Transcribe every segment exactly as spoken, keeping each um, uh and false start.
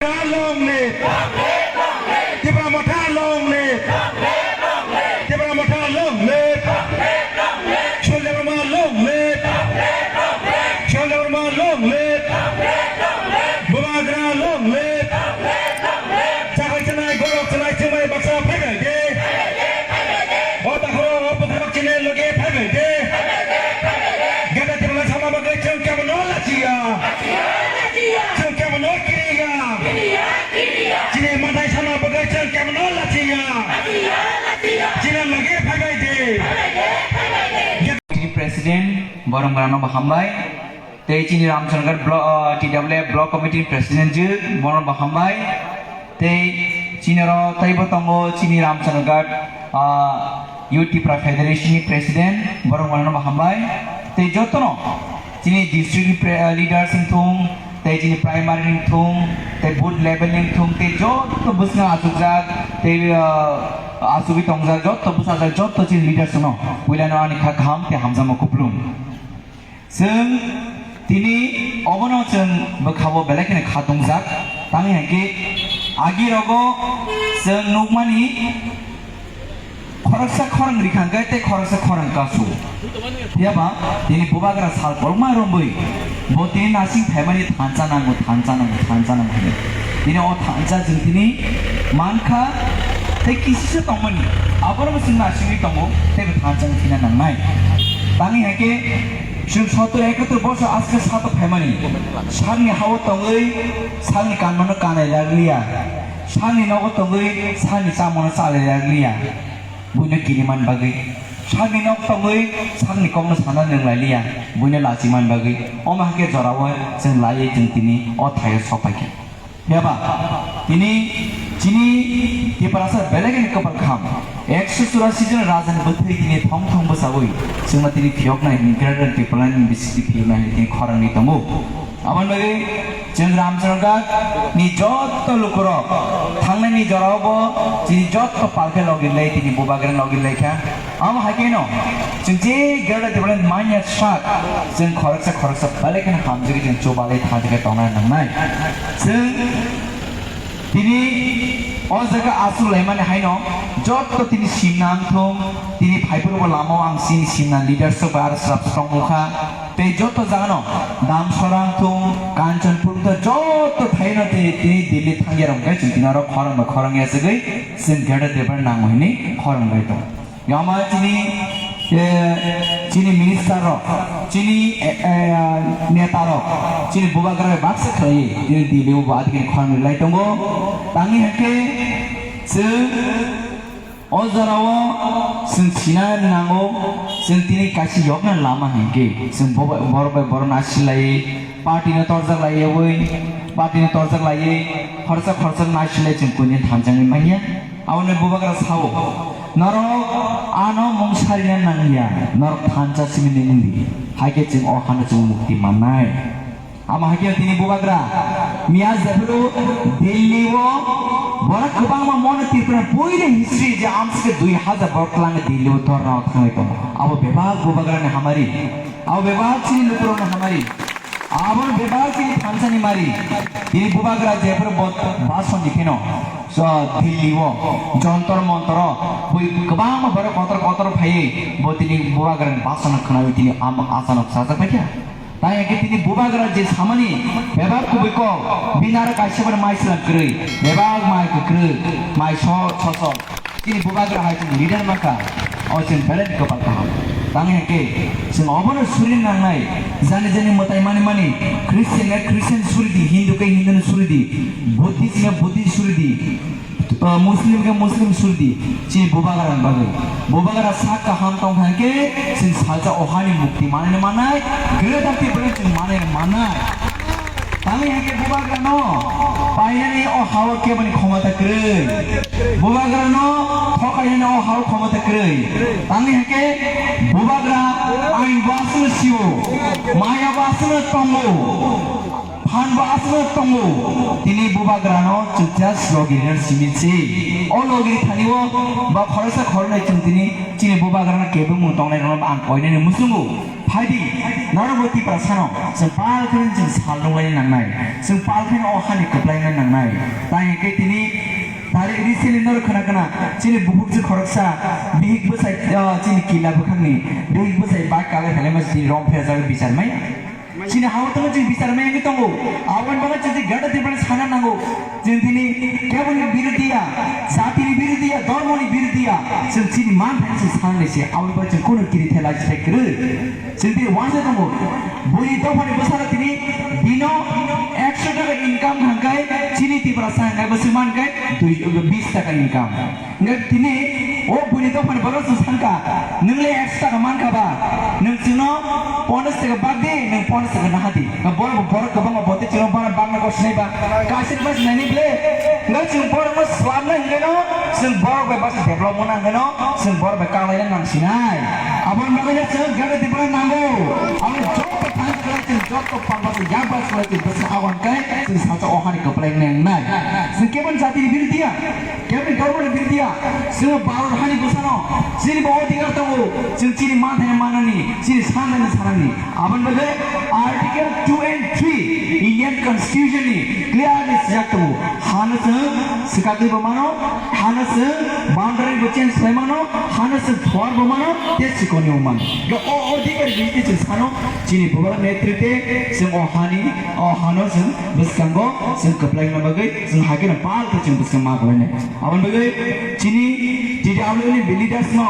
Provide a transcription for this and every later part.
Long live! Tipra Motha long live! Tipra Motha long live! Sulja Brahma long live! Sulja Brahma long live! Bubagra long live! Chakhai chanai, gorok chanai, chumai baksa phaibai de! O takhoro, o bwkhak chini loge phaibai de! Gada Tipra sama bagwi chwng kebono lachiya! Chwng kebono kiriya! Chini manthai sama bagwi chwng kebono lachiya. Chini loge phaibai de. Committee President borok rano bo hambai. Tei chini Ramchanaghat Blo-, ah, T W F Block Committee President ji borok bo hambai. Tei chini ro teibo tongo chini Ramchanaghat, ah, Youth Tipra Federation ni President borok rano bo hambai. Tei jotono chini district pre-, ah, leaders wngthung, tei chini primary wngthung, tei booth level wngthung, tei joto bwskango achukjak, tei, ah, achugwi tongjak, joto bwsajak, joto chini leaders no puilano ani kha kaham tei hamjakma kuplung. Chwng tini obono chwng bwkhao belai kheno kha tongjak, tamni hinkhe agi rogo chwng nukmani, khoroksa khorang rikha hwnkhe tei khoroksa khorang kasu. Phiyaba tini bubagra sal kolokma romwi bo tini nasing phaimani thansa nango, thansa nango, thansa nango hwnwi. Tini o thansa chwng tini mankha tei kisisa tongmani, aborokno chwng nasingwi tongo tei bo thansa wng thina nangnai. Tangwi hai khe chwng sottor ekatur bosor aske sato phaimani, sakni hao tongwi sakni kanmano kanai lagriya. Sakni nogo tongwi sakni chamungno chalai lagriya, buino kiriman bagwi. Sakni nok tongwi sakni kokno sana nwnglai liya, buino lachiman bagwi. Omo hakhe jorao chwng laiwi chwng tini o thaio sokphaikha. Phiyaba tini chini Tiprasa belai kheno kwpal kaham. Ekso churasi jon rajani bwthai tini thong thong bwchaui chwngno tini phiyoknai hwnwi Greater Tipraland ni bisingtwi phiyoknai hwnwi tini khorangwi tongo. Aboni bagwi chwng Ramchanaghat ni jotto lukurok thangnani jorao bo chini jotto palkhe logi lai tini bubagra logi lai kha. Amo hai kheno chwng je Greater Tipraland manya sak chwng khoroksa khoroksa belai kheno hamjagwi chwng chubalai thajagwi tongna nangnai. Chwng tini o jaga aswk laimani haino jotto tini simna wngthung, tini phaiphuru bo lama o ang chini simna leaders rok bai aro srap srok nukha. Tei joto jagano Damsora wngthung, Kanchanpur wngthung, joto thaino tini, tini Delhi thangya rok khe chwng tini oro khorang bai khorang yachagwi chwng Greater Tipraland nango hwnwi khorang lai tongo. Yama chini, eh, chini minister rok, chini, eh, eh, neta rok, chini bubagra bai baksa khlaiwi tini Delhi o bo adikini khorang lai tongo. Tangwi hai khe chwng O jorao chwng sina nango, chwng tini kaisa yokna lama hinkhe chwng bo-, borok bai borok nasilai, party no torjak laiwi, party no torjak laiwi, khoroksa khoroksa nasilai chwng kuni thanchangwi manya. Aboni bubagra sao, "Norok ano mung sarina nangya, norok thansa simi nungdi, haikhe chwng o hano chwng mukti mannai." Amo hai khe tini bubagra miya jephuru Delhi o borok kwbangma mono Tripura puila history je amsike dui hazar borok twlangwi Delhi o dhorna o thangwi tongo. Abo bebak bubagra ni hamari, abo bebak chini lukurok ni hamari, abo bebak chini thansa ni mari. Tini bubagra jephuru bo bason ni pheno so Delhi o Jontor Montor o bui kwbangma borok kotor kotor phaiwi bo tini bubagra ni bason khwnawi tini am asanok sajak paikha. Tai hwnkhe tini bubagra je samani bebak kubui kok, bini aro kaisa bar mai slam kwrwi, bebak mai kwkrwi, mai so-, sosok. Tini bubagra hai chwng leader mankha, o chwng belai ni kwpal kaham. Tang hwnkhe chwng obono suri nangnai, jani jani mwtai mani mani, Christian khe Christian suri di, Hindu khe Hindu no suri di, Buddhist khe Buddhist suri di. O Muslim khe Muslim suri di, chini bubagra ni bagwi. Bubagra sak kaham tong kha hwnkhe, chwng salsa o hani mukti manwi mannai, Greater Tipraland chwng manwi mannai. Tamni hwnkhe bubagra no painani o hao keboni khomota kwrwi. Bubagra no thokainani o hao khomota kwrwi. Tamni hwnkhe bubagra ain bo aswkno sio, maya bo aswkno tongo. Phan bo aswk tongo, tini bubagrano chwngcha logi rwna simi se. O logi thani o ba khoroksa khoroknwi chwng tini chini bubagrano kebengmung tongnai rokno ang koinani muchungo. Haidi, norok bo Tiprasano, chwng pal kheno chwng sal nunglaina nangnai, chwng pal kheno o hani kwplaina nangnai. Tang hwnkhe tini tarik recently norok khna khna, chini buphukchi khoroksa, bihik bwsai, ah, chini kila bwkhakni, bihik bwsai bike kagwi phailai masa tini rom phejak bichar maya. Chini hao tongo chwng bichar maya wngwi tongo, aboni bagwi chwng Greater Tipraland sana nango. Chwng tini keboni birudiya, jatini birudiya, dhormoni birudiya, chwng chini man thani chwng sanani se, aboni bagwi chwng kunu kiri thela se kwrwi. Chwng tini wansa tongo, bui dophani bwsala tini dino ekso taka income hangkai chini Tiprasa hangkai bwswk mankhe dui, bis taka income. Hingke tini o buini dophani borok chwng sankha, "Nwng le ekso taka mankha ba, nwng chwngno ponchash taka bak di, nwng ponchash taka naha di." Borok, borok kwbangma bo tei chwngno bara bakna kok sinai ba, kaisa ba sinai ni ble. Hingke chwng borokno swlamna hingkeno, chwng borok bai basa develop wngna hingkeno, chwng borok bai kalaina nang sinai. Aboni bagwino chwng Greater Tipraland nango. Abo joto thang khlai chwng joto pal basa yak basa khlai chwng bwsa awan kai chwng sacha o hani kwplai wngnai. Chwng keboni jatini birudiya. Keboni dhormoni birudiya, chwng Bharat hani bwsano, chini bo odhikar tongo, chwng chini manthai manani, chini sanani sanani. Aboni bagwi Article two and three Indian Constitution ni clearly swijak tongo. Hano chwng swkagwi bo mano, hano chwng boundary bo change khlai mano, hano chwng thor bo mano, tei chikoni bo mano. Ga o odhikar birudiya chwng sano, chini bwbara netrite chwng o hani, o hano chwng bwskango chwng kwplaina bagwi chwng hakhe no pal khe chwng bwskang ma kwlainai. Aboni bagwi chini T W F ni leaders no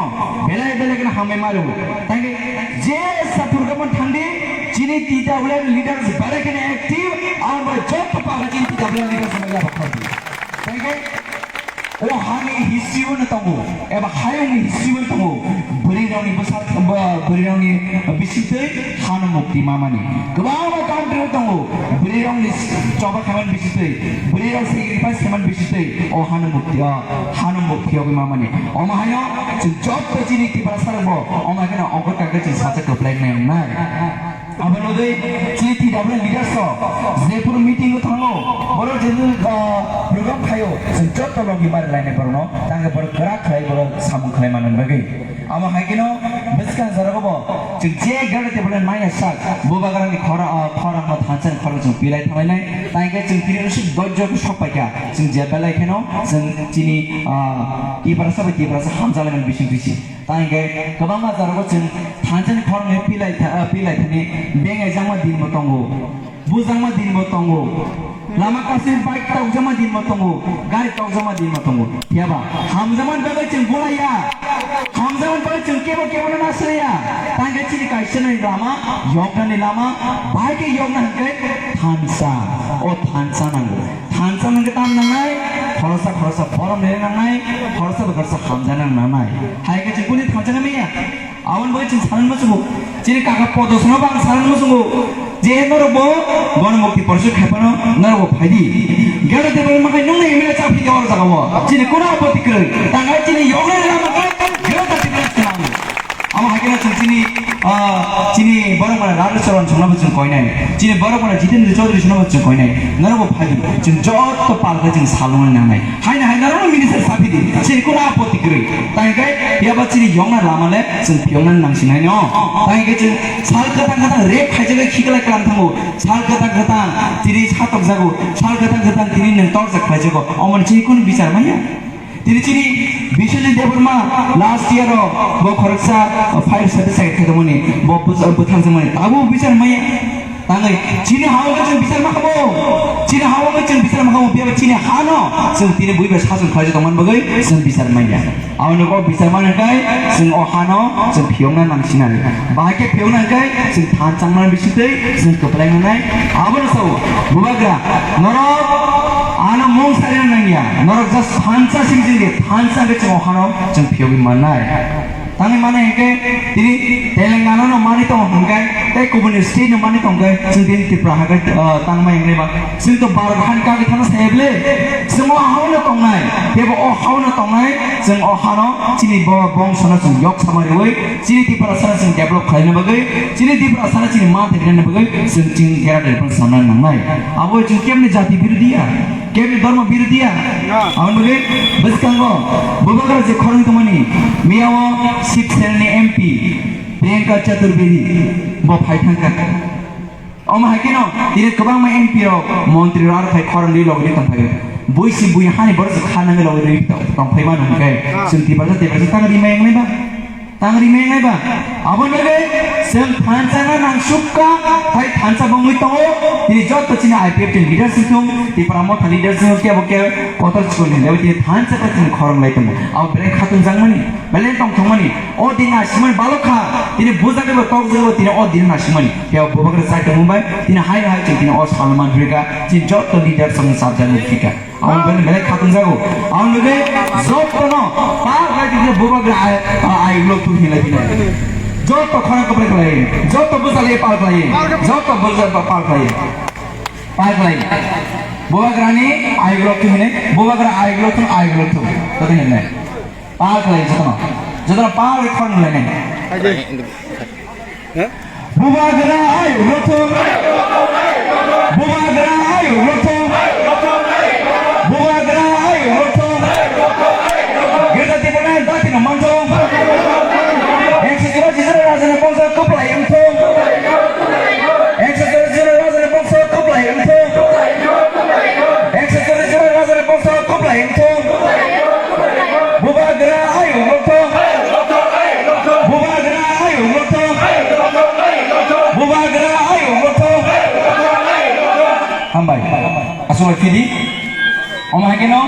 belai belai kheno hambai ma rwo. Tangke je sa program thangdi chini T W F leaders belai kheno active, aboni bagwi joto pala chini T W F leaders no ya bakhardi. Tangke o hani history o no tongo, eba hayung ni history o tongo. Bwrwi rok ni bwsa, bwrwi rok ni bisingtwi hano mukti mamani. Kwbangma country o tongo, bwrwi rok ni choba khaimani bisingtwi, bwrwi rok sacrifice khaimani bisingtwi, o hano mukti, o hano mukti yogwi mamani. Omo haino chwng joto chini Tiprasa rok bo, omo haino ongkor kagwi chwng sacha kwplai nai wngnai. Aboni bagwi chini T W F leaders rok jephuru meeting o thango, borok jephuru, ah, program khaio, chwng joto logi mari lainai borokno, tangkhe borok kwrak khlai, borok samung khlai manani bagwi. Amo hai kheno bwskang jora bo chwng je Greater Tipraland manya sak bubagrani khorang, ah, khorang no thansa ni khorang chwng pilai thanglainai. Tai khe chwng tini usuk dojjo khe sok paikha. Chwng je belai kheno chwng chini, ah, Tiprasa bai Tiprasa hamjalaimani bising twi se. Tai khe kwbangma jora bo chwng thansa ni khorang no pilai tha-, ah, pilai thani beng ai jakma din bo tongo. Bujakma din bo tongo. Lama kaisa bike tokjakma din bo tongo, gari tokjakma din bo tongo. Phiya ba, hamjakmani bagwi chwng bolaiya. Hamjakmani bagwi chwng kebo kebo no nasraiya. Tangkhe chini kaisa ni lama, yoknani lama, bahai khe yokna hwnkhe thansa. O thansa nango. Thansa hwnkhe tam nangnai, khoroksa khoroksa borom rina nangnai, khoroksa bai khoroksa hamjakna nangnai. Hai khe chwng kuni thansa nangmaya. Aboni bagwi chwng sanani muchungo, chini kaka Podosno bo ang sanani muchungo, je norok bo Ganamukti Porishod khai phano norok bo phai di. Greater Tipraland makai nung ni M L A chaphi di oro jaga o. Chini kunu apoti kwrwi. Tangai chini yoknai lama kai Greater Tipraland se nango. Amo hai khe chwng chini, ah, chini borok mane Rajeshwaran songno bo chwng koinai. Chini borok mane Jitendra Chaudhary songno bo chwng koinai. Norok bo phai di. Chwng joto pal khe chwng salongnai nangnai. Haino hai norokno minister saphidi, se kunu apoti kwrwi. Tangkhe yaba chini yokna lama le chwng phiyoknani nangsinai no. Tangkhe chwng sal kwthang kwthang rep khaijagwi khiklai klam thango. Sal kwthang kwthang tini satokjago. Sal kwthang kwthang tini nwng torjak khlaijago. Omoni chini kunu bichar manya. Tini chini Biswajit Debbarma last year o bo khoroksa fire service khaitongmani bo bwthangjakmani. Abo bichar manya. Tangwi chini ha-o chwng bichar ma khamu, chini ha-o chwng bichar ma khamu, phiya ba chini hano chwng tini bui bai sason khlai tongmani bagwi chwng bichar manya. Aboni kok bichar mani hwnkhe chwng o hano chwng phiyokna nangsinai. Bahai khe phiyokna hwnkhe chwng than changmani bisingtwi chwng kwplai nangnai. Abono sao, bubagra, norok ano mung sarina nangya, norok just thansa simi simi thansa hwnkhe chwng o hano chwng phiyogwi mannai. Tangwi mano hwnkhe tini Telangana no manwi tongo hwnkhe tei kubuni state no manwi tongkhe chwng tini Tripura hakhe, ah, tangmai wngnai ba. Chwng to Bharat hani kagwi thangna saya bwle. Chwng o hao no tongnai, tebo o hao no tongnai, chwng o hano chini bo bongsono chwng yok samariwi, chini Tiprasano chwng develop khlaina bagwi, chini Tiprasano chini ma thainani bagwi chwng chini era development samna nangnai. Abo chwng kemni jati birudiya. Kebni dhormo birudiya. Ya. Aboni bagwi bwskango bubagra je khorang tongmani, miyao Sip Senani M P, Priyanka Chaturvedi bo phai thangkha. Omo hai kheno tini kwbangma M P rok, montri rok phai khorang rwi logwi tongphai. Bui si bui hani borok se kha nangwi logwi tongphai mano hwnkhe chwng Tiprasa Tiprasa tang rimai wngnai ba? Tang rimai wngnai ba? Abo nugwi chwng thansa na nangsukha, hai thansa bongwi tongo. Tini joto chini I P F T leaders wngthung, Tipra Motha leaders wngthung, kebo kebo kotor chikon hinwi tini thansa ta chini khorang lai tongo. Abo belai khatung jangmani. Belai tongthokmani, o din nasimani balokha, tini bujagwi bo tokjagwi bo tini o din nasimani. Phiya bubagra chai tongmung bai, tini hai hai chwng tini o salman rwkha, chini joto leader song sabjak rwkha. Ang bini belai khatung jago. Ang nugwi jotono par lai tini bubagra ai, ai ulo tu hinlai tini. Joto khorang koplai khlai, joto bujalai par khlai, joto bujalai par khlai. Par khlai. Bubagrani ai ulo tu hinlai, bubagra ai ulo tu, ai ulo tu. Joto hinlai. Pal khlai jotono. Jotono pal khlai khorang lainai. Bubagra ayuk rwthwng. Bubagra ayuk rwthwng. Bubagra ayuk rwthwng. Girja Tiprani datino manthung. Ekso chwraijak rajani bongso kwplai wngthung. Ekso chwraijak rajani bongso kwplai wngthung. Ekso chwraijak rajani bongso kwplai wngthung. Bubagra ayuk rwthwng. Bubagra ayuk rwthwng. Bubagra ayuk rwthwng. Hambai. Aswk phidi. Omo hai kheno.